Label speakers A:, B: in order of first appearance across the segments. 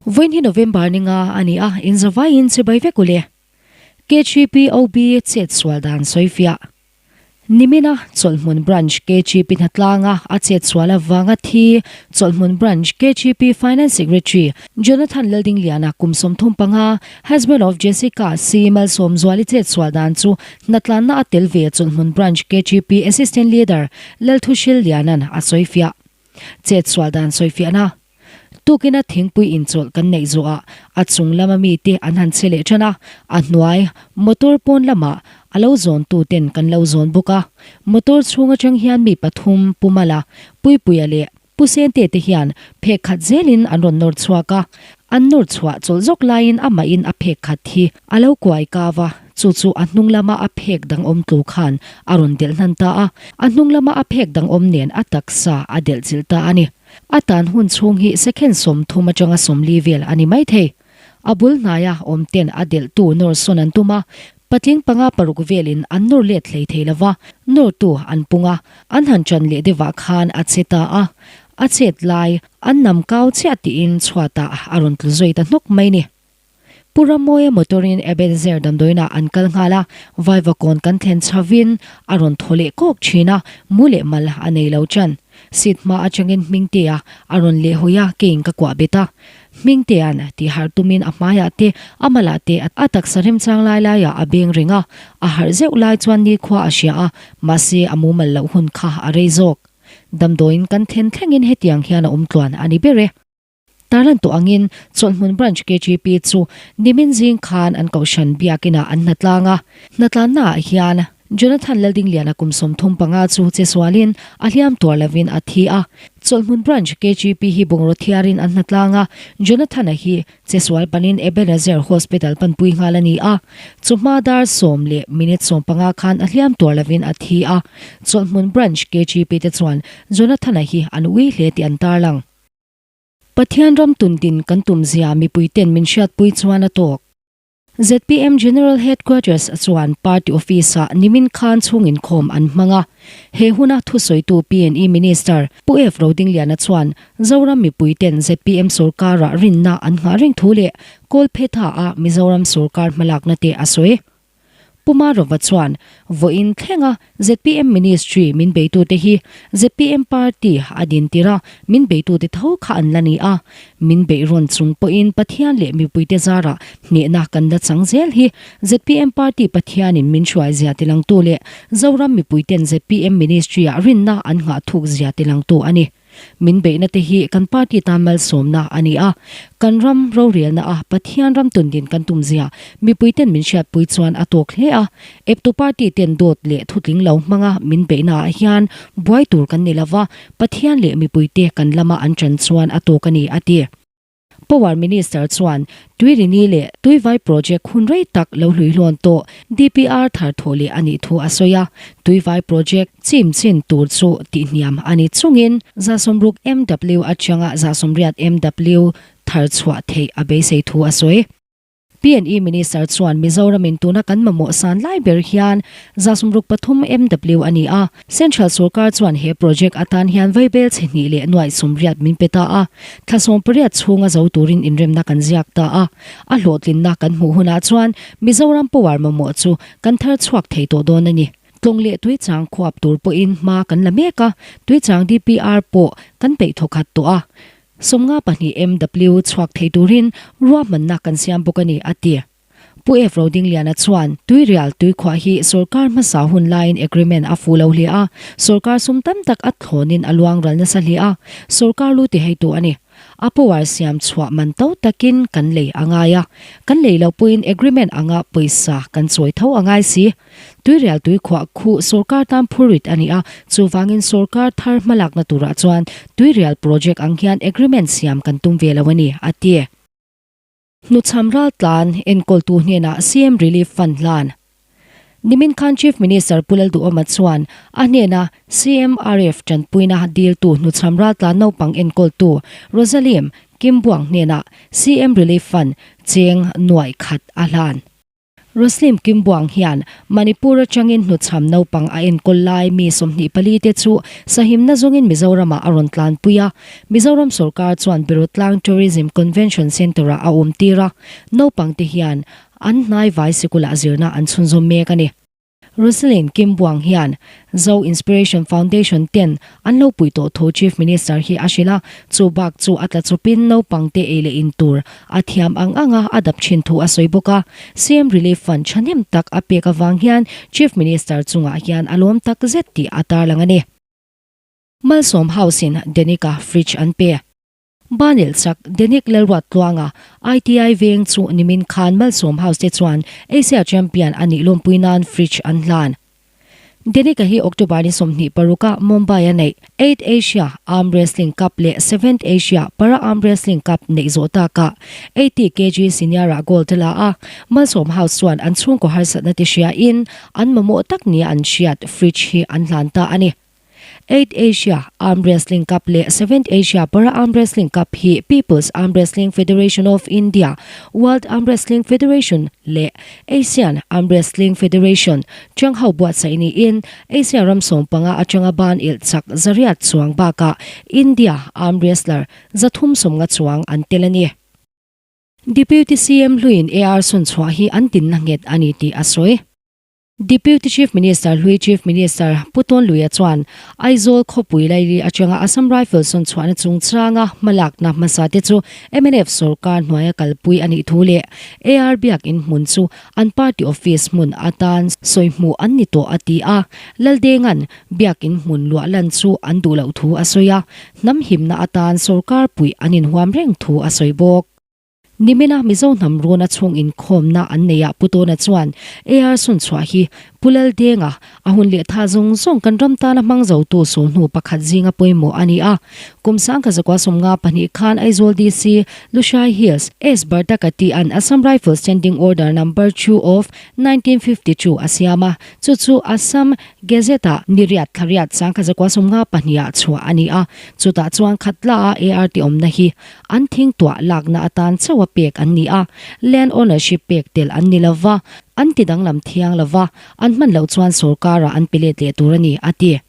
A: Vawiin hi November ni nga a ni a, inzavaiin chibai vek u le. KGPOB chetsual dan sawifiah. Nimina Chawlhhmun Branch KGP hnatlanga a chetsual avanga thi Chawlhhmun Branch KGP Finance Secretary Jonathan Laldingliana kum 35, husband of Jessica C Malsawmzuali chetsual dan chu hnatlanna a tel ve Chawlhhmun Branch KGP Assistant Leader Lalthushil Liana'n a sawifiah. Chetsual dan sawifiahna. Tukina thingpui inchawlh kan neih zawhah a chung lama mite an han che leh ṭan a, a hnuai motor pawn lamah a lo zawn tuten kan lo zawn bawk a. Motor chhung aṭang hian mi pathum Pu Mala, Puipuia leh Pu Sente te hian phek khat zelin an rawn nawr chhuak a. An nawr chhuah chawlh zawk laiin amahin a phek khat hi a lo kuai kau a, chu chu a hnung lama a phek dang awm tlu khan a rawn delh hnan ta a, a hnung lama a phek dang awm nen a taksa a delh chilh ta a ni. A tan hun chhung hi second 30 atanga 40 vel a ni mai thei. A bul hnaia awm ten a delhtu nawr sawn an tum a, patling panga paruk velin an nawr let hlei thei lova, nawrtu an pung a, an han ṭan leh deuhah khan a che ta a, a chet lai an nam kau chiah tiin chhuatah a rawn tlu zui ta hnawk mai ni. Pu Ramawia motor-in Ebenezer damdawiinah an kal nghal a, Vaivakawn kan thlen chhovin a rawn thaw leh kawk thin a, mu leh mal a nei lo chan. Seat hma atangin Hmingtea a rawn leh hawi a, keiin ka kuah bet a. Hmingtea'n tih harh tumin a hmaiah te, a malah te a taksa remchang lai laiah a beng reng a, a harh zeuh lai chuan nikhua a hria a, mahse a mumal loh hun kha a rei zawk. Damdawiin kan thlen thlengin hetiang hian a awm tluan a ni ber e. Tarlan tawh angin Chawlhhmun Branch KGP chu nimin zing khan an kohhran biakinah an hnatlang a. Hnatlannaah hian Jonathan Laldingliana kum 35 chu che sualin a hliam tuar lovin a thi a. Chawlhhmun Branch KGP hi bungraw thiarin an hnatlang a, Jonathan-a hi che sual panin Ebenezer Hospital panpui nghal a ni a. Chawhma dar sawm leh minute 15 khan a hliam tuar lovin a thi a. Chawlhhmun Branch KGP te chuan Jonathan-a hi an ui hle tih an tarlang. Pathian ram tundin kan tum zia mipuiten min hriatpui chuan a tawk. Zpm General Headquarters chuan party office-ah nimin khan chhung inkhawm an hmang a. He huna thusawitu PNE Minister Pu F Rodingliana chuan Zoram mipuiten zpm sorkarah rinna an nghah reng thu leh Kawlphetha-a Mizoram sorkar hmalakna te a sawi. Pu Marova chuan, Vawiin thlenga zpm Ministry min beitute hi zpm Party a dintir a, min beitute tho kha an la ni a. Min beih rawn chung pawhin Pathian leh mipuite zarah hnehna kan la chang zel hi zpm Party Pathianin min hruai zia tilangtu leh Zoram mipuiten zpm Ministry-ah rinna an nghah thuk zia tilangtu a ni. Min beihna te hi kan party tan malsawmna a ni a, kan ram rorelna a Pathian ram tundin kan tum zia mipuiten min hriatpui chuan a tawk hle a, eptu party ten dawt leh thutling lo hmanga min beihna ah hian buai tur kan ni lova, Pathian leh mipuite kan lama an ṭan chuan a tawk a ni, a ti. Power Minister chuan Tuirini leh Tuivai Project hun rei tak lo hluihlawn tawh DPR thar thawh leh a nih thu a sawi a. Tuivai Project chim chin tur chu tihhniam a ni chungin 60 MW atanga 80 MW thar chhuah theih a beisei thu a sawi. PNE Minister chuan Mizoramin tuna kan mamawh san lai ber hian 63 MW a ni a, Central sorkar chuan he project atan hian vaibel chhe hnih leh nuaih 80 min pe ta a, thla 18 chhunga zo turin inremna kan ziak ta a, a hlawhtlinna kan hmuh hunah chuan Mizoram power mamawh chu kan thar chhuak thei tawh dawn a ni. Tlawng leh Tuichang khuap tur pawhin hma kan la mek a, Tuichang DPR pawh kan peih thawkhat tawh a. 52 MW chhuak thei turin ruahmanna kan siam bawk a ni, a ti. Pu F Rodingliana chuan Tuirial tuikhuah hi sorkar hmasa hun laiin agreement a fuh lo hle a, sorkar sum tam tak a thlawnin a luang ral nasa hle a, sorkar lu ti heitu a ni. A power siam chhuah man to takin kan lei a ngai a, kan lei loh pawhin agreement anga pawisa kan chawi tho a ngai si. Tuirial tuikhuah khu sorkar tan phurrit a ni a, chuvangin sorkar thar hmalakna turah chuan Tuirial project ang hian agreement siam kan tum ve lo a ni, a ti. Hnuchham raltlan enkawltu hnenah CM Relief Fund hlan. Nimin khan Chief Minister Pu Lalduhawma chuan a hnena CMRF tanpuina diltu hnuchham raltlan naupang enkawltu Rosalim Kimbuang hnenah CM Relief Fund cheng nuaih khat a hlan. Roslim Kimbuang hian Manipur atangin hnuchham naupang a enkawl lai mi 24 te chu sahimna zawngin Mizoramah a rawn tlanpui a. Mizoram sorkar chuan Birutlang Tourism Convention Centre-ah a awmtir a, naupangte hian an hnaivai sikulah zirna an chhunzawm mek a ni. Roselyn Kimbuang hian Zo Inspiration Foundation ten an lo pui tawh thu Chief Minister hi a hrilh a, chu bak chu a tla chawpin naupang te ei leh in tur a thiam ang anga a dap thin thu a sawi bawk a. CM Relief Fund thahnem tak a pek avang hian Chief Minister chungah hian a lawm tak zet tih a tarlang a ni. Malsawm House in Denica fridge an pe. Banel chak Denic Lalruat Tluanga ITI veng chu nimin khan Malsawm House te chuan Asia Champion a nih lawmpui nan fridge an hlan. Denic-a hi October ni 26 a Mumbai a neih Eighth Asia Arm Wrestling Cup leh Seventh Asia Para Arm Wrestling Cup neih zawh takah 80 kg senior-ah gold a la a. Malsawm House chuan an chhungkaw harsatna ti hriain an mamawh tak nia an hriat fridge hi an hlan ta a ni. Eighth Asia Arm Wrestling Cup leh Seventh Asia Para Arm Wrestling Cup hi People's Arm Wrestling Federation of India, World Arm Wrestling Federation leh Asian Arm Wrestling Federation changho buatsaih niin Asia ram sawmpanga atanga ban ilh chak zariat chuang bakah India Arm Wrestler 350 chuang an tel a ni. Deputy CM hluiin AR sawnchhuah hi an dinna nghet a ni tih a sawi. Deputy Chief Minister hlui Chief Minister Pu Tawnluia chuan Aizawl khawpui laili atanga Assam Rifles sawn chhuahna chungchanga hmalakna hmasa te chu mnf sorkar hnuaia kalpui a nih thu leh AR Biakin hmun chu an party office hmun atan sawi hmuh an ni tawh a ti a. Laldenga'n Biakin hmun luah lan chu an duh loh thu a sawi a, hnam himna atan sorkar puih an inhuam reng thu a sawi bawk. Nimina Mizo hnam runa chhung inkhawmna an neih ah Pu Tawna chuan AR Sunchhuah hi Pu Laldenga a hun leh tha zawng zawng kan ram tana hmang zotu sulhnu pakhat zinga pawimawh a ni a. Kum 1952 khan Aizawl DC, Lushai Hills, S. Bartakati an Assam Rifles Standing Order Number 2 of 1952 a siam a, chu chu Assam Gazette-ah ni riat thla riat 1952 ah chhuah a ni a, chutah chuan Khatla-a AR ti awmna hi An thing tuah lakna atan chauh a pek an ni a, land ownership pek tel an ni lova, an ti danglam thiang lova, an hman loh chuan sorkarah an pe let leh tur a ni, a ti.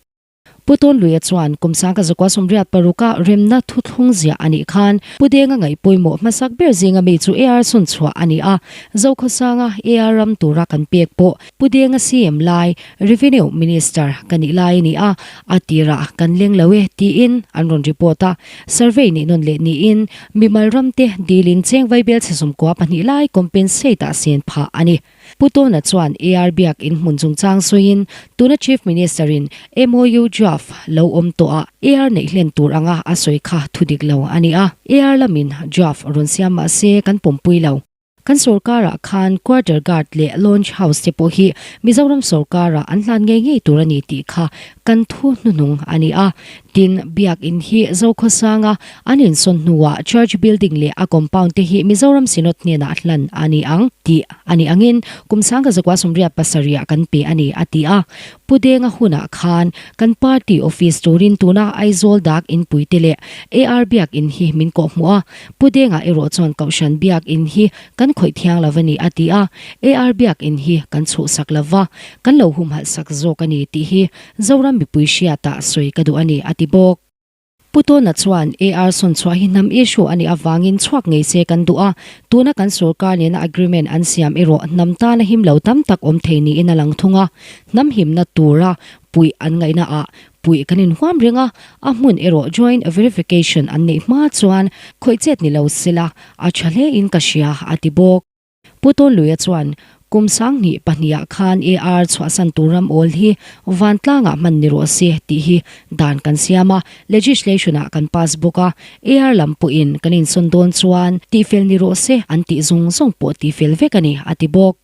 A: Pu Tawnluia chuan kum 1986 a remna thuthlung ziah a nih khan Pu Denga ngaih pawimawh hmasak ber zinga mi chu AR sawn chhuah a ni a, Zokhawsanga AR ram tura kan pek pawh Pu Denga CM lai Revenue Minister ka nih lai a ni a, a tirah kan leng lo e tiin an rawn report a. Survey nih nawn leh niin mimal ramte dilin cheng vaibel chhe 12 lai compensate ah sen phah a ni. Pu Tawna chuan AR Biak in hmun chungchang sawiin tuna Chief Minister in MOU draft lo awm tawh ah AR neih hlen tur anga a sawi kha thudik lo a ni a, AR lamin draft rawn siam mahse kan pawmpui lo. Kan sorkarah khan quarter guard leh launch house te pawh hi Mizoram sorkarah an hlan ngei ngei tur a ni tih kha kan thu hnuhnung a ni a. Tin, Biak In hi Zokhawsanga an insawn hnuah church building leh a compound te hi Mizoram Synod hnenah hlan a ni ang tih a ni angin kum 1987 ah kan pe a ni a ti a. Pu Denga hunah khan kan party office turin tuna Aizawl dak inpui te leh AR Biak In hi min kawhhmuh a. Pu Denga erawh chuan Kohhran Biak In hi kan khawih thiang lo a ni a ti a, AR Biak In hi kan chhuhsak lo va, kan lo humhalh sak zawk a ni tih hi Zoram mipui hriatah sawi ka duh a ni a ti bawk. Pu Tawna chuan AR sawn chhuah hi hnam issue a nih avangin chhuak ngei se kan duh a, tuna kan sorkar nena agreement an siam erawh hnam tana him lo tam tak awm thei niin a lang thung a, hnam himna tura puih an ngaihna ah puih kan inhuam reng a, a hmun erawh joint verification an neih hma chuan khawih chet ni lo sela a tha hle in ka hria a ti bawk. Pu Tawnluia chuan kum 2002 ah khan AR chhuahsan tur ram awl hi vantlangah hman ni rawh se tih hi dan kan siam a, legislation ah kan pass bawk a, AR lam pawhin kan insawn dawn chuan tihfel ni rawh se an tih zawng zawng pawh tihfel vek a ni a ti bawk.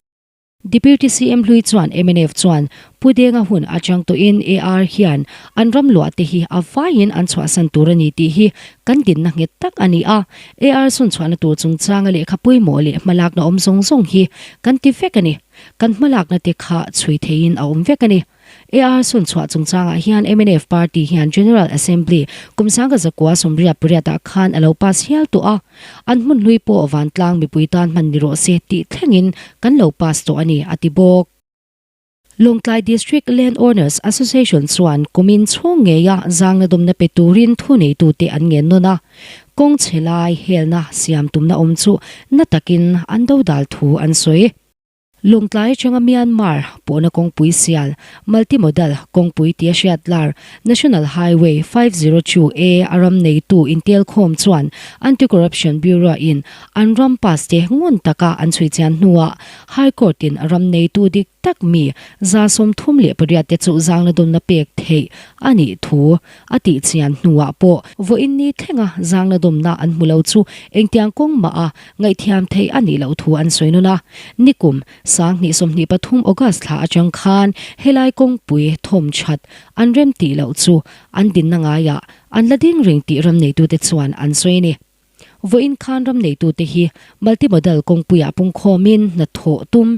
A: Deputy CM hlui chuan mnf chuan Pu Denga hun atang tawhin AR hian an ram luah te hi a vaiin an chhuahsan tur a ni tih hi kan dinna nghet tak a ni a. AR sawn chhuahna tur chungchanga lehkha pawimawh leh hmalakna awm zawng zawng hi kan ti vek a ni. Kan hmalakna te kha chhui theiin a awm vek a ni. AR sawn chhuah chungchangah hian mnf party hian General Assembly kum 1900 88 ah khan a lo pass hial tawh a, an hmun hlui pawh vantlang mipui tan hman ni rawh se tih thlengin kan lo pass tawh a ni, a ti bawk. Lawngtlai District Land Owners Association chuan kumin chhung ngeia zangna dawmna pe turin thuneitute an ngen nawn a, kawng chhe lai helna siam tumna awm chu na takin an dodal thu an sawi. Lawngtlai atanga Myanmar pawhna kawngpui sial, Multimodal kawngpui tia hriat lar, National Highway 502 A a ram neitu intelkhawm chuan Anti-Corruption Bureau in an ram pass te ngun taka an chhui chian hnuah High Court in ram neitu dik tak mi 38 te chu zangna dawmna pek theih a nih thu a tih chian hnuah pawh vawiin ni thlenga zangna dawmna an hmu lo chu engtiang kawng mah a ngaihthiam theih a nih loh thu an sawi nawn a. Nikum 2023 August thla atang khan helai kawngpui thawm that an rem tih loh chu an dinna ngaiah an la ding reng tih ram neitute chuan an sawi a ni. Vawiin khan ram neitute hi multimodal kawngpuiah pungkhawmin hnathawh tum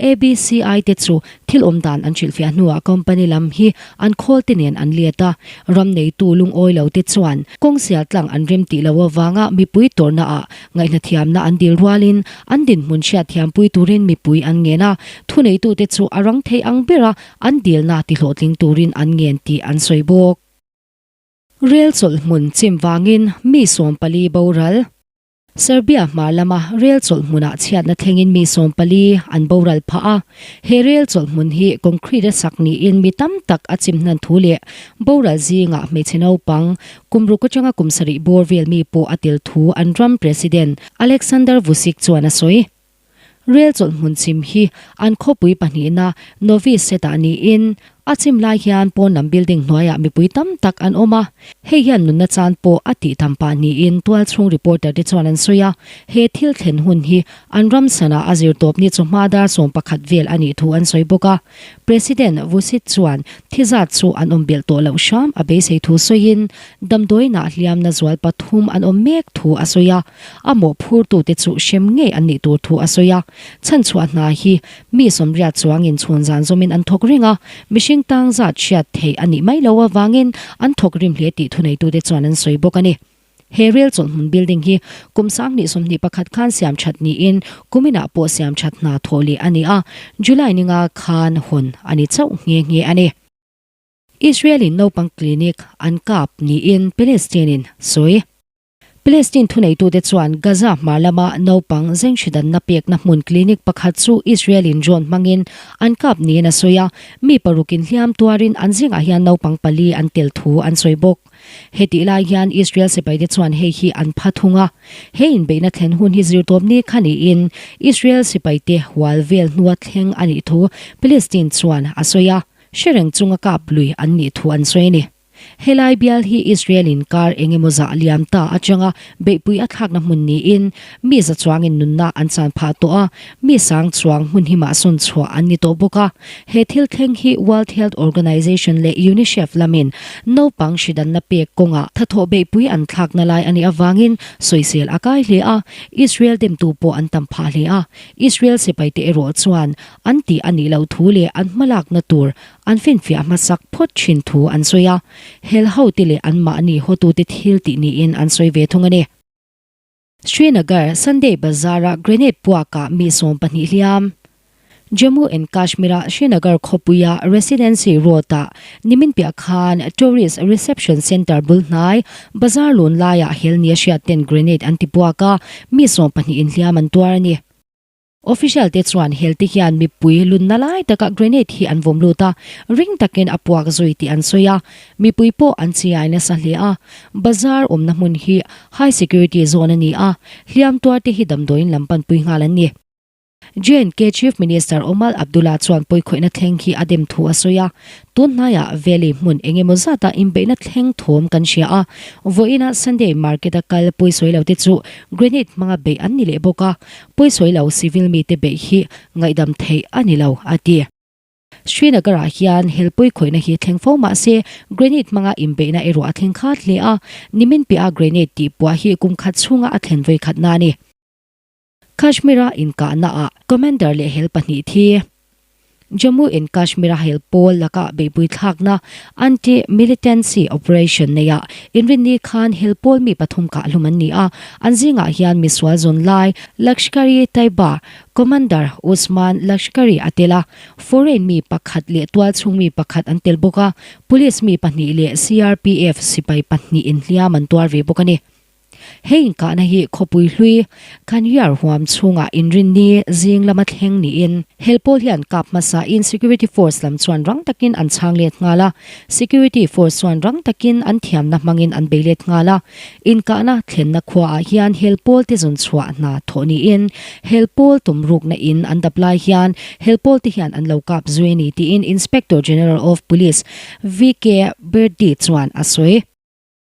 A: ABCI te chu thil awm dan an hrilhfiah hnuah company lam hi an khawl te nen an let a, ram neitu lungawi lo te chuan kawng sial tlang an rem tih loh avanga mipui tawrhna ah ngaihnathiamna an dil rualin an dinhmun hriatthiampui turin mipui an ngen a, thuneitute chu a rang thei ang bera an dilna tihlawhtling turin an ngen tih an sawi bawk. Rel chawlhhmun chim vangin mi 14 boral. Serbia hmar lama rel chawlhhmunah chhiatna thlengin mi 14 an boral phah a. He rel chawlhhmun hi concrete a sak niin mi tam tak a chim hnan thu leh boral zingah hmeichhe naupang kum ruk atanga kum sarih bawr vel mi pawh a tel thu an ram President Aleksandar Vucic chuan a sawi. Rel chawlhhmun chim hi an khawpui pahnihna Novi Sad-ah niin a chim lai hian pawn lam building hnuaiah mipui tam tak an awm a, hei hian nunna chan pawh a tih tham pah niin tualchhung reporter te chuan an sawi a, he thil thlen hun hi an ram sanah a zirtawpni chawhma dar 11 vel a nih thu an sawi bawk a. President Vucic chuan thi zat chu an awm belh tawh loh hram a beisei thu sawiin damdawiinah hliamna zual pathum an awm mek thu a sawi a. A mawhphurtute chu hrem ngei an nih tur thu a sawi a, chhanchhuah hna hi mi 80 chuangin chhun zan zawmin an thawk reng a, mihring tang zat hriat theih a nih mai lo avangin an thawk rim hle tih thuneitute chuan an sawi bawk a ni. He rel chawlhhmun building hi kum 2021 khan siam that niin kuminah pawh siam that hna thawh leh a ni a, July ninga khan hawn a ni chauh nghe nghe a ni. Israel-in naupang clinic an kap niin Palestine-in sawi. Palestine thuneitute chuan Gaza hmar lama naupang zenghridanna pekna hmun clinic pakhat chu Israel-in drone hmangin an kap niin a sawi a, mi parukin hliam tuarin an zingah hian naupang pali an tel thu an sawi bawk. Hetih lai hian Israel sipaite chuan hei hi an pha thung a, he inbeihna thlen hun hi zirtawpni kha niin Israel sipaite hual vel hnua thleng a nih thu Palestine chuan a sawi a, hre reng chunga kap lui an nih thu an sawi a ni. Helai bial hi Israel inkar eng emaw zah liam ta atanga beihpui a thlakna hmun niin mi za chuangin nunna an chan phah tawh a, mi sang chuang hmun hi mah sawn chhuah an ni tawh bawk a. He thil thleng hi World Health Organization leh UNICEF lamin naupang hridanna pek kawngah thathawh beihpui an thlakna lai a nih avangin sawisel a kai hle a, Israel demtu pawh an tam phah hle a. Israel sipaite erawh chuan an tih a nih loh thu leh an hmalakna tur An finfiah hmasak phawt thin thu an sawi a, hel hote leh anmahni hotute thil tih niin an sawi ve thung a ni. Srinagar Sunday Bazar-a grenade puakah mi 12 hliam. Jammu and Kashmir-a Srinagar khawpuia Residency Road-ah nimin piah khan Tourist Reception Centre bul hnai bazar lun laiah hel nia hriat ten grenade an ti puak a, mi 12 in hliam an tuar a ni. Official te chuan hel te hian mipui lunna lai takah grenade hi an vawm lut a, ring takin a puak zui tih an sawi a, mipui pawh an chiai nasa hle a. Bazar awmna hmun hi high security zone a ni a, hliam tuar te hi damdawiin lam panpui nghal an ni. J&K Chief Minister Omar Abdullah chuan pawikhawihna thleng hi a dem thu a sawi a, Tun hnaiah Valley hmun eng emaw zata inbeihna thleng thawm kan hria a, vawiina Sunday market-a kal pawisawi lo te chu grenade hmanga beih an ni leh bawk a, pawisawi lo civil mite beih hi ngaihdam theih a ni lo, a ti. Srinagar-ah hian hel pawikhawihna hi thleng fo mah se grenade hmanga inbeihna erawh a thleng khat hle a, nimin piaha grenade tih puah hi kum khat chhunga a thlen vawikhatna a ni. Kashmir-a inkahnaah Commander leh hel pahnih thi. Jammu and Kashmir-a hel pawl laka beihpui thlakna Anti-Militancy Operation neihah inrinni khan hel pawl mi pathum kahhlum an ni a, an zingah hian misual zawn lai Lashkar-e-Taiba Commander Usman Lashkari a tel a, foreign mi pakhat leh tualchhung mi pakhat an tel bawk a, police mi pahnih leh CRPF sipai pahnih inhliam an tuar ve bawk a ni. Hei inkahna hi khawpui hlui Kanyar huam chhungah inrinni zing lama thleng niin hel pawl hian kap hmasain security force lam chuan rang takin an chhang let nghal a, security force chuan rang takin an thiamna hmangin an bei let nghal a. Inkahna thlenna khuaah hian hel pawl te zawn chhuah hna thawh niin hel pawl tum rukna in an dap lai hian hel pawl te hian an lo kap zui a ni tiin Inspector General of Police VK Birdi chuan a sawi.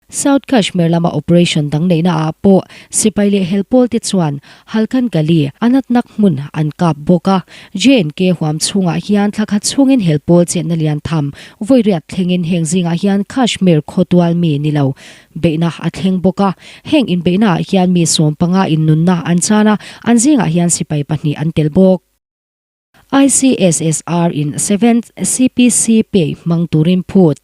A: South Kashmir lama operation dang neihna ah pawh sipai leh hel pawl te chuan Halkan Gali, Anantnag hmun an kap bawk a. J&K huam chhungah hian thla khat chhungin hel pawl chetna lian tham vawi riat thlengin heng zingah hian Kashmir khawtual mi ni lo beihna a thleng bawk a. Heng inbeihna ah hian mi 15 in nunna an chan a, an zingah hian sipai pahnih an tel bawk. ICSSR in seventh CPC pay hmang turin phut.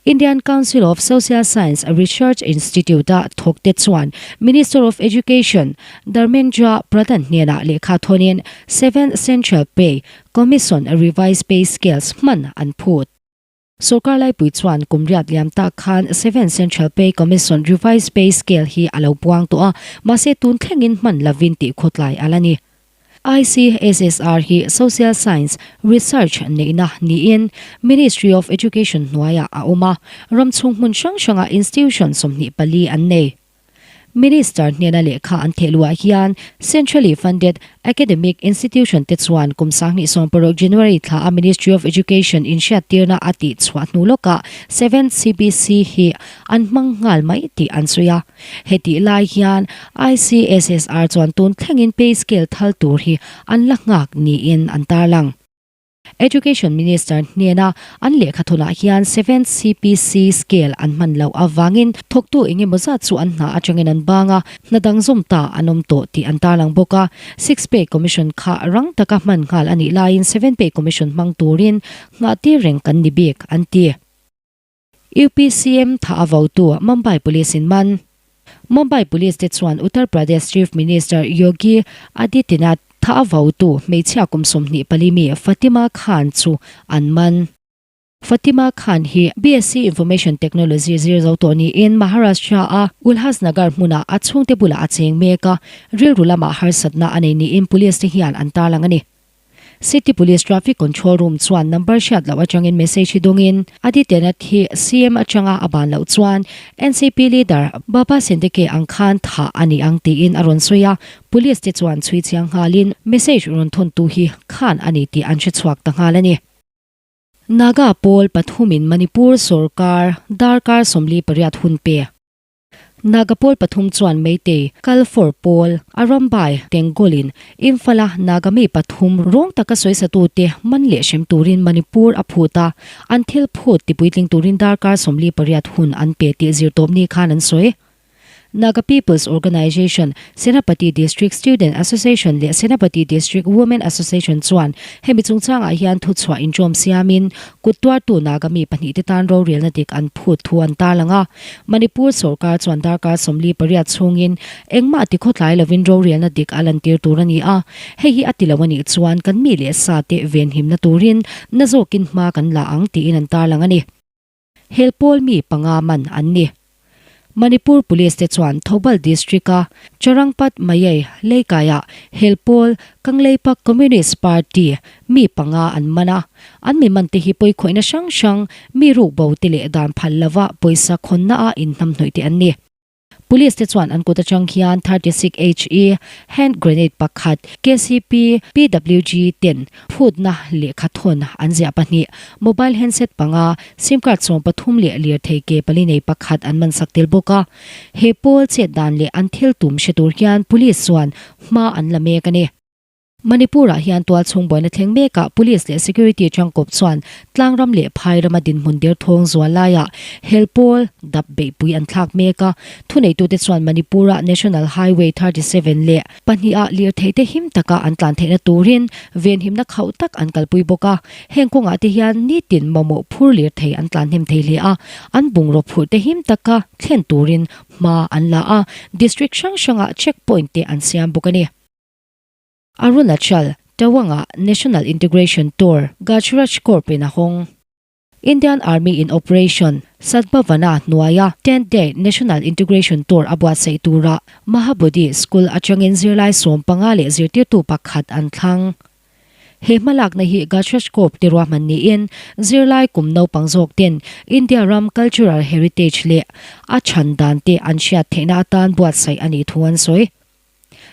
A: Indian Council of Social Science Research Institute-a thawkte chuan Minister of Education Dharmendra Pradhan hnenah lehkha thawnin Seventh Central Pay Commission Revised Pay Scales hman an phut. Sorkar laipui chuan kum riat liam tak khan Seventh Central Pay Commission Revised Pay Scale hi a lo puang tawh a, mahse tun thlengin hman lovin tih khawtlai a la ni. ICSSR hi Social Science Research neihna niin Ministry of Education hnuaiah a awm a, ram chhung hmun hrang hrangah institution 24 an nei. Minister hnena lehkha an theh luah hian Centrally Funded Academic Institution te chuan kum 2016 January thla a Ministry of Education inhriattirna a tih chhuah hnu lawkah Seventh CBC hi an hmang nghal mai tih an sawi a. Hetih lai hian ICSSR chuan tun thlengin pay scale thal tur hi an la nghak niin an tarlang. Education Minister hnena an lehkha thawnah hian Seventh CPC scale an hman loh avangin thawktu eng emaw zat chu an hna atangin an bang a, hna dang zawm ta an awm tawh tih an tarlang bawk a. Sixth Pay Commission kha rang taka hman nghal a nih laiin Seventh Pay Commission hmang turin nghah tir reng kan ni bik, an ti. UPCM tha a votu Mumbai Police in man. Mumbai Police te chuan Uttar Pradesh Chief Minister Yogi Adityanath tha a votu hmeichhia kum 24 mi Fatima Khan chu an man. Fatima Khan hi BSc Information Technology zir zo tawh niin Maharashtra a Ulhasnagar hmunah a chhungte bulah a cheng mek a, rilru lamah harsatna a nei niin Police te hian an tarlang a ni. City Police Traffic Control Room chuan number hriat loh atangin message hi dawngin Adityanath hi CM atanga a ban loh chuan NCP leader Baba Siddique ang khan thah a ni ang tiin a rawn sawi a, Police te chuan chhui chiang nghalin message rawn thawntu hi khan a ni tih an hre chhuak ta nghal a ni. Naga pawl pathumin Manipur sorkar darkar 48 hun pe. Naga pawl pathum chuan Meitei kal for pawl Arambai Tengolin Imphal-a Naga mi pathum rawng taka sawisatute man leh hrem turin Manipur a phut a, an thil phut tipuitling turin darkar 48 hun an pe tih zirtawpni khan an sawi. Naga People's Organisation, Senapati District Student Association leh Senapati District Women Association chuan hemi chungchangah hian thuchhuah inṭawm siamin kut tuartu Naga mi pahnihte tan rorelna dik an phut thu an tarlang a. Manipur sorkar chuan darkar 48 chhungin engmah ti khawtlai lovin rorelna dik a lantir tur a ni a, hei hi a ti lo a nih chuan kan mi leh sa te venhimna turin na zawkin hma kan la ang tiin an tarlang a ni. Hel pawl mi panga man an ni. Manipur Police te chuan Thoubal District-a Charangpat Mayei Leikaiah hel pawl Kangleipak Communist Party mi panga an man a, an mi man te hi pawikhawihna hrang hrang, mi ruk bo te leh dan phal lova pawisa khawnna a inhnamhnawih te an ni. Police te chuan an kut atang hian 36 HE hand grenade pakhat, KCP, PWG ten phutna lehkha thawn an ziah pahnih, mobile handset panga, sim card 13 leh lirthei ke pali nei pakhat an man sak tel bawk a. He pawl chet dan leh an thil tum hre tur hian police chuan hma an la mek a ni. Manipur-ah hian tualchhung buaina thleng mekah Police leh Security tangkawp chuan tlangram leh phai rama dinhmun derthawng zual laiah hel pawl dap beihpui an thlak mek a. Thuneitute chuan Manipur-a National Highway 37 leh pahniha lirtheite him taka an tlan theihna turin venhimna khauh tak an kalpui bawk a. Heng kawngah te hian nitin mamawh phur lirthei an tlan hnem thei hle a, an bungraw phurhte him taka thlen turin hma an la a, district hrang hrangah check point te an siam bawk a ni. Arunachal, Tawang-ah National Integration Tour Gajraj Corps in a hawng. Indian Army in Operation Sadbhavana hnuaia Tenth Day National Integration Tour a buatsaih turah Mahabodhi School atangin zirlai 15 leh zirtirtu pakhat an thlang. He hmalakna hi Gajraj Corps te ruahman niin zirlai kum naupang zawk ten India ram cultural heritage leh a chhan dan te an hriat theihna atan buatsaih a nih thu an sawi.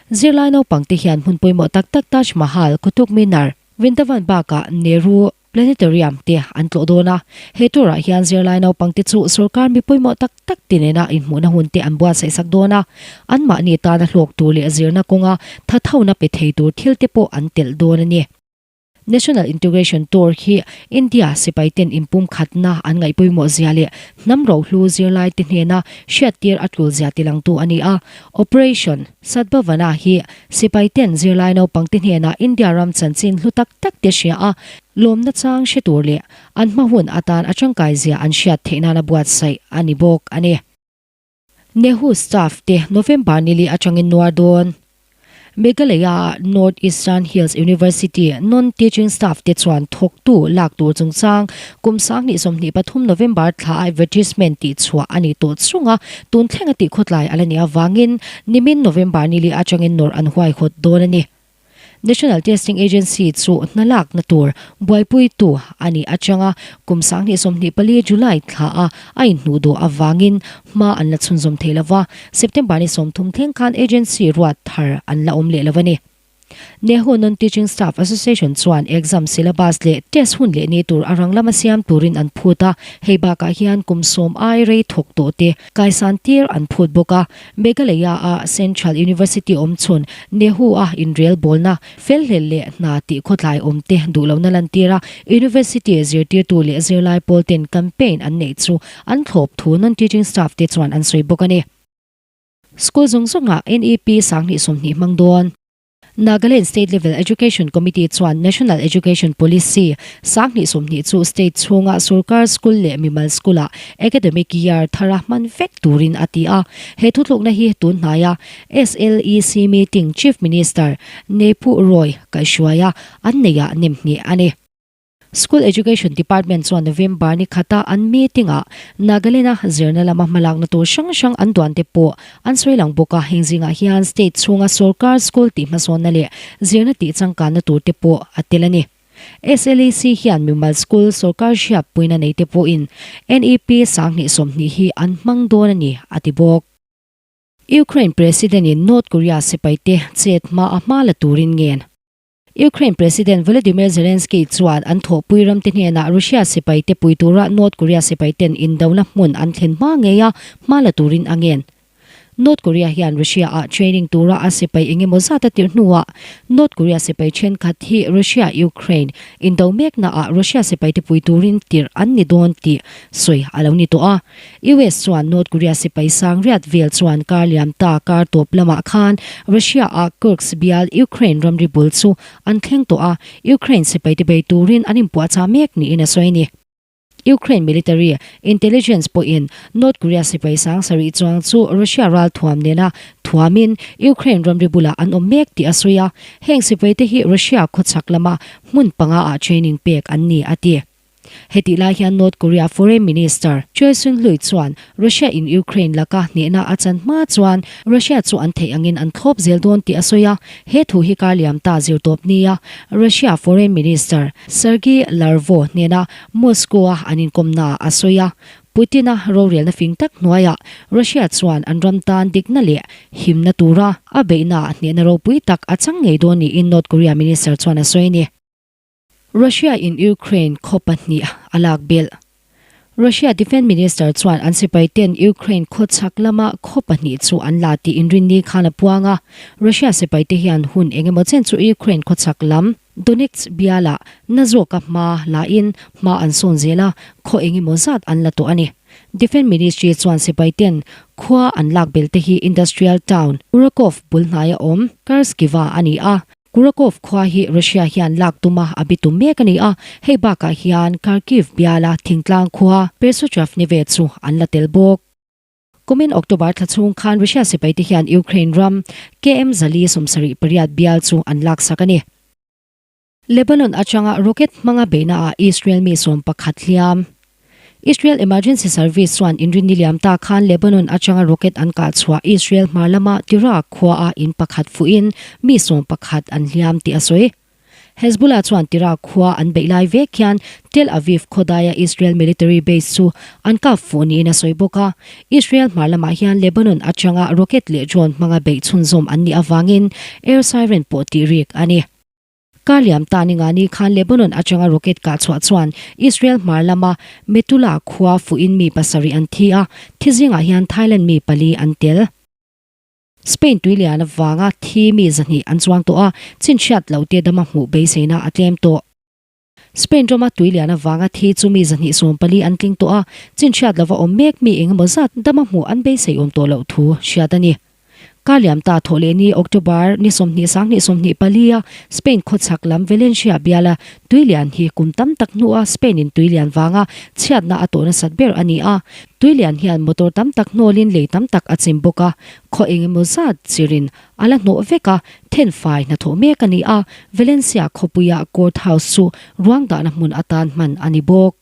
A: Zirlai naupangte hian hmun pawimawh tak tak Taj Mahal, Qutub Minar, Vrindavan bakah Nehru Planetarium te an tlawh dawn a. He tour-ah hian zirlai naupangte chu sorkar mi pawimawh tak tak te nena inhmuhna hun te an buatsaih sak dawn a. Anmahni tana hlawk tur leh zirna kawnga thathona pe thei tur thil te pawh an telh dawn a ni. National Integration Tour hi India sipaiten inpumkhatna an ngaih pawimawh zia leh hnam rohlu zirlaite hnena hriattir a tul zia tilangtu a ni a. Operation Sadbhavana hi sipaiten zirlai naupangte hnena India ram chanchin hlu tak tak te hria a, lawmna chang hre tur leh an hma hun atan a tangkai zia an hriat theih nana buatsaih a ni bawk a ni. Nehu staff te November nili atangin nuar dawn. Meghalaya-a North Eastern Hills University non-teaching staff te chuan thawktu lak tur chungchang kum 2023 November thla a advertisement tih chhuah a ni tawh chunga tun thlenga tih khawtlai a la nih avangin nimin November nili atangin nawrh an huaihawt dawn a ni. National Testing Agency chu hna lakna tur buaipuitu a nih atanga kum 2024 July thla a a inhnuh duh avangin hma an la chhunzawm thei lova, September ni 30 thleng khan agency ruat thar an la awm leh lo a ni. Nehu Non-Teaching Staff Association chuan exam syllabus leh test hun leh ni tur a rang lama siam turin an phut a, hei bakah hian kum sawm ai rei thawk tawh te kaisan tir an phut bawk a. Meghalaya-a Central University awmchhun Nehu-a inrelbawlna felhlel leh hna tih khawtlai awmte duhlohna lantir a, University zirtirtu leh zirlai pawlten campaign an neih chu an thlawp thu non-teaching staff te chuan an sawi bawk a ni. School zawng zawngah NEP 2020 hmang dawn. Nagaland State Level Education Committee chuan National Education Policy 2020 chu state chhunga sorkar school leh mimal school-ah academic year thara hman vek turin a ti a. He thutlukna hi tun hnaia SLEC meeting Chief Minister Neiphu Roy kaihhruaia an neihah nemhnih a ni. School Education Department chuan November ni khata an meeting-ah Nagaland-a zirna lama hmalakna tur hrang hrang an duan te pawh an sawi lang bawk a, heng zingah hian state chhunga sorkar school tih hmasawnna leh zirna tih changkanna tur te pawh a tel a ni. SLEC hian mimal school sorkar hriatpuina nei te pawhin NEP 2020 hi an hmang dawn a ni, a ti bawk. Ukraine President-in North Korea sipaite chet hma a hma la turin ngen. Ukraine President Volodymyr Zelenskyy chuan an thawhpui ramte hnenah Russia sipaite pui tura North Korea sipaiten indona hmun an thlen hma ngei a, hma la turin a ngen. North Korea hian Russia-ah training tura a sipai eng emaw zat a tirh hnuah North Korea sipai thenkhat hi Russia-Ukraine indo meknaah Russia sipaite pui turin tirh an ni dawn tih sawi a lo ni tawh a. US chuan North Korea sipai sang riat vel chuan kar liam ta kar tawp lamah khan Russia-a Kursk bial Ukraine ramri bul chu an thleng tawh a, Ukraine sipaite bei turin an inpuahchah mek niin a sawi a ni. Ukraine military intelligence pawhin North Korea sipai sang sarih chuang chu Russia ralthuam nena thuamin Ukraine ramri bulah an awm mek tih a sawi a, heng sipaite hi Russia khawchhak lama hmun panga ah training pek an ni a ti. Hetih lai hian North Korea Foreign Minister Choi Soon-hlui chuan Russia in Ukraine laka hnehna a chan hma chuan Russia chu an theih angin an thlawp zel dawn tih a sawi a, he thu hi kar liam ta zirtawp nia Russia Foreign Minister Sergei Larvo hnena Moscow-a an inkawmnaah a sawi a. Putin-a rorelna fing tak hnuaiah Russia chuan an ram tan dikna leh himna tura a beihnaah hnehna ropui tak a chang ngei dawn niin North Korea Minister chuan a sawi a ni. Russia in Ukraine khaw pahnih a lak belh. Russia Defence Minister chuan an sipai ten Ukraine khawchhak lama khaw pahnih chu an la tih inrinni khan a puang a. Russia sipai te hian hun eng emaw chen chu Ukraine khawchhak lam Donetsk bialah na zawka hma la in hma an sawn zel a, khaw eng emaw zat an la tawh a ni. Defence Ministry chuan sipai ten khua an lak bel te hi industrial town Urakov bul hnaia awm Karskiva a ni a. Kurakov khua hi Russia hian lak tuma a bitum mek a ni a, hei bakah hian Kharkiv biala thingtlang khua Persochravneve chu an la tel bawk. Kumin October thla chhung khan Russia sipaite hian Ukraine ram KM zali 78 bial chu an laksak a ni. Lebanon atanga rocket hmanga beihnaah Israel mi 11 hliam. Israel Emergency Service chuan inrinni liam ta khan Lebanon atanga rocket an kah chhuah Israel hmar lama Tira khuaah in pakhat fuhin mi 11 an hliam tih a sawi. Hezbollah chuan Tira khua an beih lai vek hian Tel Aviv khawdaia Israel military base chu an kap fuh niin a sawi bawk a. Israel hmar lamah hian Lebanon atanga rocket leh drone hmanga beih chhunzawm an nih avangin air siren pawh tih rik a ni. Kar liam ta ni nga ni khan Lebanon atanga rocket kah chhuah chuan Israel hmar lama Metula khua fuhin mi pasarih an thi a, thi zingah hian Thailand mi pali an tel. Spain tuilian avanga thi mi 200 an chuang tawh a, chinchhiat loh te dama hmuh beiseina a tlem tawh. Spain rama tuilian avanga thi chu mi 214 an tling tawh a, chinchhiat lova awm mek mi engemaw zat dama hmuh an beisei awm tawh loh thu hriat a ni. Kar liam ta thawh leh ni October ni 20 sanghnih 24 a Spain khawchhak lam Valencia biala tuilian hi kum tam tak hnua Spain in tuilian vanga chhiatna a tawh nasat ber a ni a. Tuilian hian motor tam tak hnawlin lei tam tak a chim bawk a, khaw engemaw zat chirin A la hnawh vek a, thenfai hnathawh mek a ni a, Valencia khawpuia Court House chu ruang dahna hmun atan hman a ni bawk.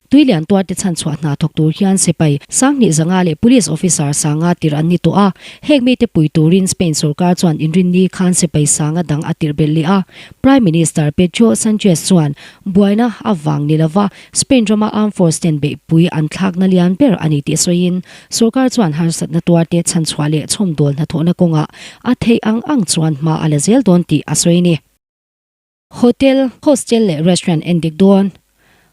A: Tuilian tuarte chhanchhuah hna thawk tur hian sipai 1500 leh Police Officer 500 tirh an ni tawh a, heng mite pui turin Spain sorkar chuan inrinni khan sipai 500 dang a tirh belh leh a. Prime Minister Pedro Sanchez chuan buaina avang ni lova Spain rama armed force ten beihpui an thlakna lian ber a ni tih sawiin, sorkar chuan harsatna tuarte chhanchhuah leh chhawmdawl hnathawhna kawngah a theih ang ang chuan hma a la zel dawn tih a sawi a ni. Hotel, Hostel leh Restaurant endik dawn.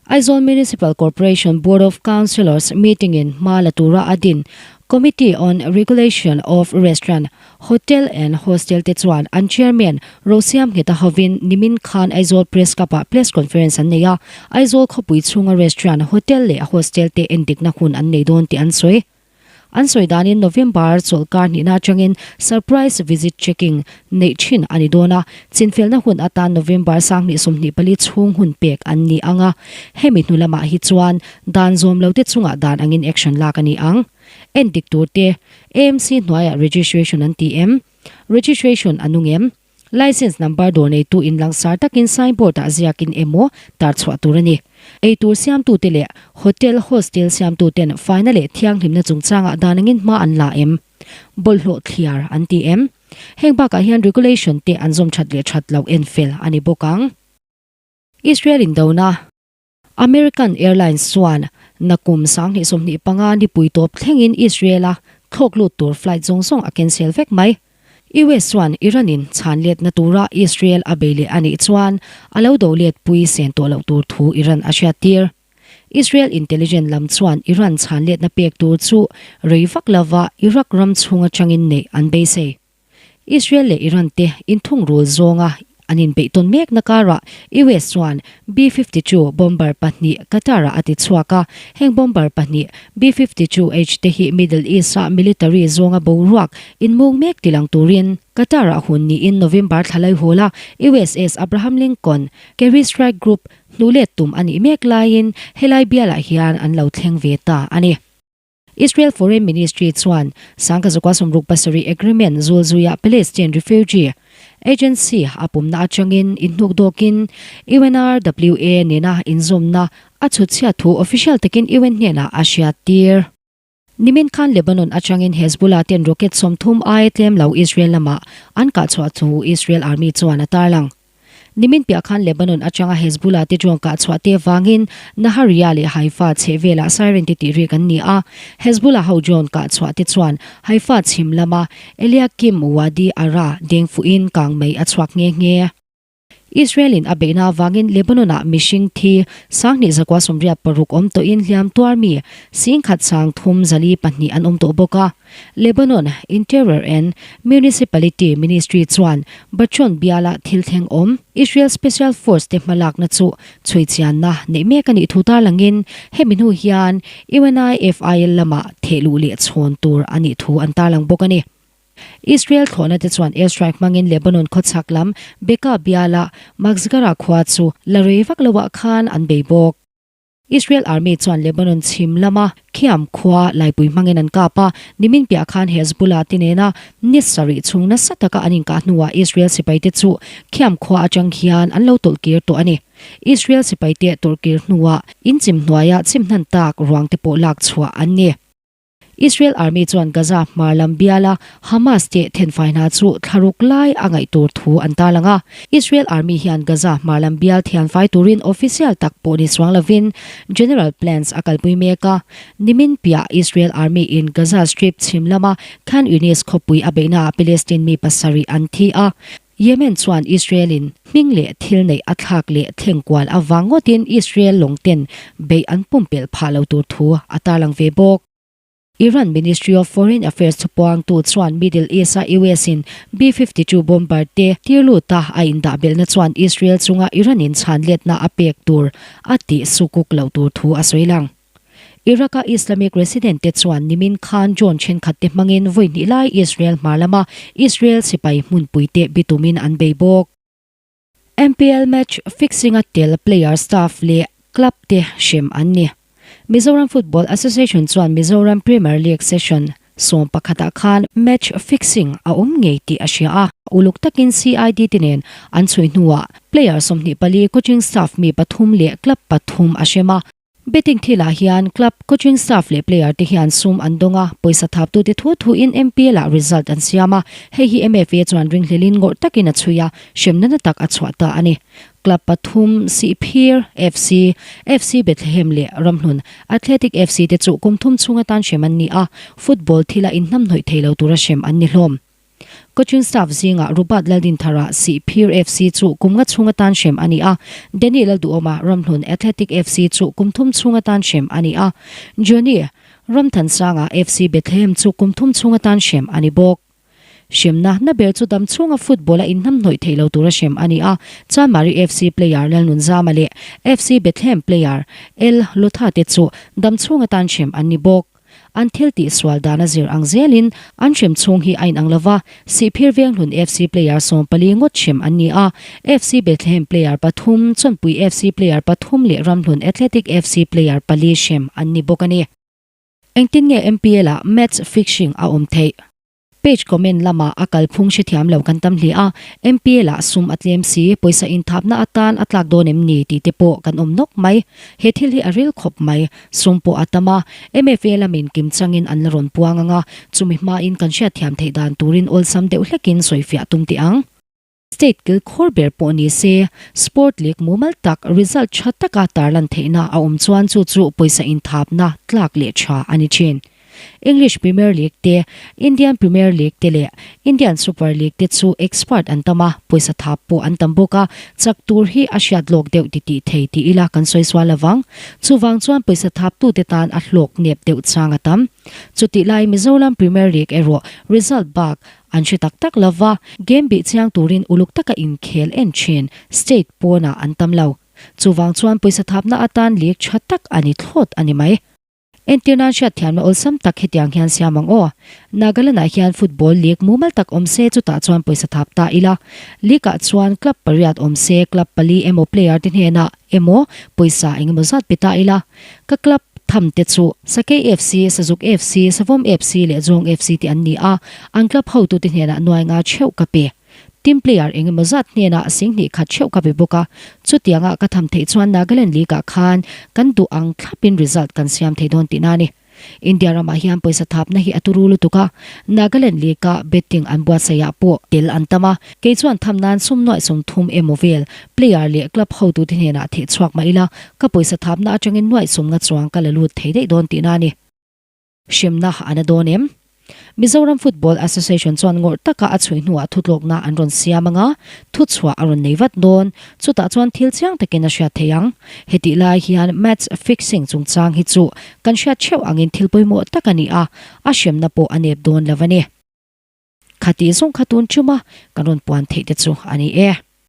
A: Aizawl Municipal Corporation Board of Councillors meeting-in hma la tura a din Committee on Regulation of Restaurant, Hotel and Hostel te chuan an Chairman Rosiam Ngheta hovin nimin khan Aizawl Press Club-ah press conference an nei a, Aizawl khawpui chhunga restaurant, hotel leh hostel te endikna hun an nei dawn tih an sawi. An sawi danin November chawlhkar hnihna atangin surprise visit checking neih thin a ni dawn a, chinfelna hun atan November 2024 chhung hun pek an ni ang a, hemi hnu lamah hi chuan dan zawm lote chungah dan angin action lak a ni ang. Endik tur te, AMC hnuaiah registration an ti em? Registration a nung em? License number dawr neitu in langsar takin signboard ah ziakin emaw tar chhuah tur a ni. Eitur siamtute leh hotel, hostel siamtuten faina leh thianghlimna chungchangah dan angin hma an la em? Bawlhhlawh thliar an ti em? Heng bakah hian regulation te an zawm that leh that loh en fel a ni bawk ang. Israel indona. American Airlines chuan nakum 2025 nipui tawp thlengin Israel-a thlawk lut tur flight zawng zawng a cancel vek mai. US chuan Iran-in chhan letna tura Israel a bei leh a nih chuan a lo do let pui sen tawh loh tur thu Iran a hriattir. Israel intelligence lam chuan Iran chhan letna pek tur chu rei vak lova Iraq ram chhung atangin neih an beisei. Israel leh Iran te inthungrul zawnga an inbeih tawn mekna karah US chuan B-52 bomber pahnih Qatar-ah a ti chhuak a, heng bomber pahnih B-52H te hi Middle East-a military zawnga boruak inmung mek tilang turin Qatar-ah hun niin November thla laihawla USS Abraham Lincoln Carrier Strike Group hnuhlet tum a nih mek laiin helai bialah hian an lo thleng ve ta a ni. Israel Foreign Ministry chuan 1967 agreement zulzuia Palestine Refugee Agency a pumna atangin inhnuk dawkin UNRWA nena inzawmna a chhutchhiat thu official takin UN hnenah a hriattir. Nimin khan Lebanon atangin Hezbollah ten rocket 30 aia tlem lo Israel lamah an kahchhuah thu Israel Army chuan a tarlang. Nimin piah khan Lebanon atanga Hezbollah te drone kah chhuah te vangin Nahariya leh Haifa chheh velah siren te tih rik an ni a. Hezbollah ho drone kah chhuah te chuan Haifa chhim lama Eliakim Wadi Ara deng fuhin kang mei a chhuak nghe nghe. Israel-in a beihna avangin Lebanon-ah mihring thi 2986 awm tawhin hliam tuar mi 10,342 an awm tawh bawk a. Lebanon Interior and Municipality Ministry chuan Bachon biala thil thleng awm Israel Special Force te hmalakna chu chhuichianna neih mek a nih thu tarlangin hemi hnu hian UNIFIL lamah thehluh leh chhawn tur a nih thu an tarlang bawk a ni. Israel thlawhna te chuan airstrike hmangin Lebanon khawchhak lam Bekaa biala Makhzgara khua chu la rei vak loah khan an bei bawk. Israel Army chuan Lebanon chhim lama Khiam khua laipui hmangin an kap a, nimin piah khan Hezbollah te nena ni sarih chhung nasa taka an inkah hnuah Israel sipaite chu Khiam khua atang hian an lo tawlh kir tawh a ni. Israel sipaite tawlh kir hnuah inchim hnuaia chim hnan tak ruang te pawh lak chhuah an ni. Israel Army chuan Gaza hmar lam biala Hamas te thenfai hna chu thlaruk lai a ngaih tur thu an tarlang a. Israel Army hian Gaza hmar lam bial thianfai turin official tak pawh ni chuang lovin general plans a kalpui mek a. Nimin piah Israel Army in Gaza Strip chhim lama Khan Yunis khawpui a beihnaah Palestine mi pasarih an thi a. Yemen chuan Israel in hming leh thil neih a thlak leh thleng kual avang ngawtin Israel lawng ten beih an pumpelh phah lo tur thu a tarlang ve bawk. Iran Ministry of Foreign Affairs thupuangtu chuan Middle East-a US in B-52 bomber te tir luta a indah belhna chuan Israel chunga Iran in chhan letna a pek tur a tih sukuk loh tur thu a sawi lang. Iraq-a Islamic resident te chuan nimin khan drone thenkhat te hmangin vawi hnih lai Israel hmar lama Israel sipai hmunpui te bitumin an bei bawk. MPL match fixing-a tel player staff leh club te hrem an ni. Mizoram Football Association chuan Mizoram Premier League session 11 ah khan match fixing a awm ngei tih a hria a, uluk takin CID te nen an chhui hnuah player 24, coaching staff mi pathum leh club pathum a hrem a. Betting thilah hian club, coaching staff leh player te hian sum an dawng a, pawisa thaptute thu thuin MPL ah result an siam a, hei hi MFA chuan ringhlelin ngawrh takin a chhui a, hremna na tak a chhuah ta a ni. Club pathum, Sihphir FC, FC Bethlehem leh Ramhlun Athletic FC te chu kum thum chhung atan hrem an ni a, football thila inhnamhnawih thei lo tura hrem an ni hlawm. Coaching staff zingah Rubat Laldinthara Sihphir FC chu kum nga chhung atan hrem a ni a, Danny Lalduhawma Ramhlun Athletic FC chu kum thum chhung atan hrem a ni a, Johnny Ramthansanga FC Bethlehem chu kum thum chhung atan hrem a ni bawk. Hremna na ber chu dam chhunga football a inhnamhnawih theih lo tura hrem a ni a, Chanmari FC player Lalnunzama leh FC Bethlehem player El Lotha te chu dam chhung atan hrem an ni bawk. An thil tih sual dan a zir ang zelin an hrem chhung hi a inang lova, Sihphir Venghlun FC player 14 ngawt hrem an ni a, FC Bethlehem player pathum, Chawnpui FC player pathum leh Ramhlun Athletic FC player pali hrem an ni bawk a ni. Engtin nge MPL ah match fixing a awm theih? Page comment lamah a kalphung hrethiam lo kan tam hle a, MPL ah sum a tlem si, pawisa inthapna atan a tlak dawn em ni tih te pawh kan awm nawk mai. He thil hi a ril khawp mai, sum pawh a tam a, MFA lamin kim changin an la rawn puang ang a, chumi hmain kan hriatthiam theih dan turin awlsam deuh hlekin sawifiah tum teh ang. State kilkhawr ber pawh ni se, sport league mumal tak result tha taka tarlan theihna a awm chuan chu chu pawisa inthapna tlak leh tha a ni thin. English Premier League te, Indian Premier League te leh Indian Super League te chu expert an tam a, pawisa thap pawh an tam bawk a, chak tur hi a hriat lawk deuh ti tih thei ti ila kan sawi sual lovang. Chuvang chuan pawisa thaptute tan a hlawk nep deuh chang a tam. Chutih lai Mizoram Premier League erawh result bak An hre tak tak lo va, game bih chiang turin uluk taka inkhel en thin state pawnah an tam lo. Chuvang chuan pawisa thapna atan league tha tak a ni thlawt a ni mai. Entir nan hriatthiamna awlsam tak hetiang hian siam ang aw. Nagaland-ah hian football league mumal tak awm se chutah chuan pawisa thap ta ila. League-ah chuan club pariat awm se club pali emaw player te hnenah emaw pawisa engemaw zat pe ta ila. Ka club tham te chu Sakei FC, Sazuk FC, Savawm FC leh Zawng FC te an ni a, an club hotute hnenah nuai nga theuh ka pe. Team player engemaw zat hnenah singhnih khat theuh ka pe bawk a, chutianga ka tham theih chuan Nagaland League ah khan kan duh ang thlapin result kan siam thei dawn tihna a ni. India ramah hian pawisa thapna hi a turu lutuk a, Nagaland League-a betting an buatsaihah pawh tel an tam a, kei chuan tham nan sum nuaih 30 emaw vel player leh club hotute hnenah theh chhuak mah ila, ka pawisa thapna atangin nuaih sum nga chuang ka la lut thei daih dawn tihna a ni. Hremna a na dawn em? Mizoram Football Association chuan ngawrh taka a chhui hnuah thutlawkna an rawn siam anga thuchhuah a rawn nei vat dawn. Chutah chuan thil chiang takin a hriat thei ang. Hetih lai hian match fixing chungchang hi chu kan hriat theuh angin thil pawimawh tak a ni a, a hremna pawh a nep dawn lo a ni. Khatih zawng kha tun chuma kan rawn puan theih te chu a ni e.